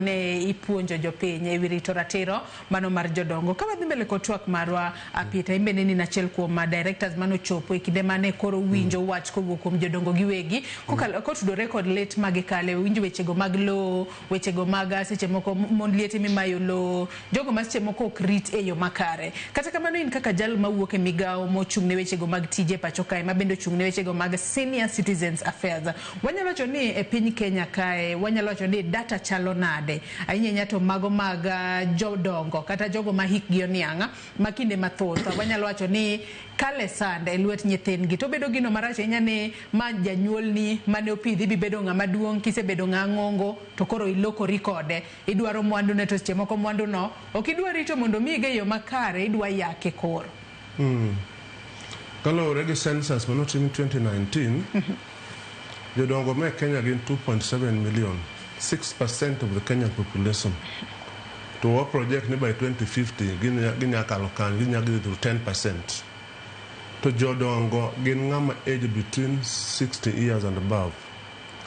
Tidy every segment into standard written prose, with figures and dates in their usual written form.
Ne ipuonjo jopiny e wi rito ratiro mano mar jodongo. Ka wadhi mbele kod twak marwa, Peter, in bende in achiel kuom directors mane ochopo e kinde mane koro winjo wach kowuok kuom jodongo giwegi kokalo kotudore kod lit ma gikale, winjo wechego mag lowo, wechego mag seche moko mond liete mimayo lowo, jogo ma seche moko ok rit e yo makare. Kata kamano in kaka jal mawuok e migawo mochung' ne wechego mag tije pacho kae, ma bende ochung' ne wechego mag Senior Citizens Affairs, wanyalo wacho ni e piny Kenya kae, wanyalo wacho ni data chalo nade? Ahinya ahinya to mago mag jodongo kata jogo ma hikgi oniang' ma kinde mathoth wanyalo wacho ni kale sand e lwet nyithindgi to bedo gino marach ahinya ni ma janyuolni mane opidhi bibedo ng'ama duong' kisebedo ng'a ng'ongo to koro ilokori kode idwaro mwandune to seche moko mwanduno ok idwa rito mondo omigi e yo makare idwa yake koro. Kaluwore gi census manotim 2019, jodongo me Kenya gin 2.7 million, 6% of the Kenyan population. To wa project ni by 2050 ginya kalo kanyo, ginya dhi to 10%. To jodongo gin ng'ama age between 60 years and above.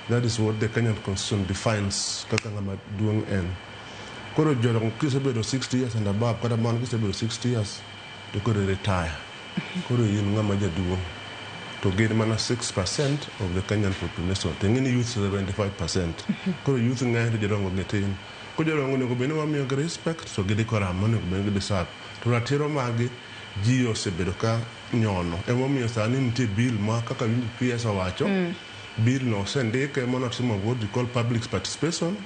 That is what the Kenyan constitution defines kaka ng'ama duong' en. Koro jodongo kisebedo 60 years and above, kata mana kisebedo 60 years, to koro i retire. Koro in ng'ama jaduong'. To gin mana 6% of the Kenyan population. To ing'e ni youth 75%. Koro youth ng'eny to jodongo gi tin. Koro jodongo onego bed ni wamiyogi respect to gidhi koramo onego bed ni gideserve. To ratiro maggi ji osebedo ka nyono. Emomiyo sani nitie bill ma kaka winjo PS owacho, bill no osendike manotimo what we call public participation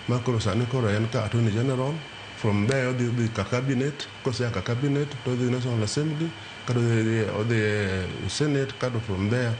ma koro sani koro en ka Attorney General. From there odhi dhi ka cabinet, kosea ka cabinet to odhi National Assembly, kato odhi Senate, kato from there.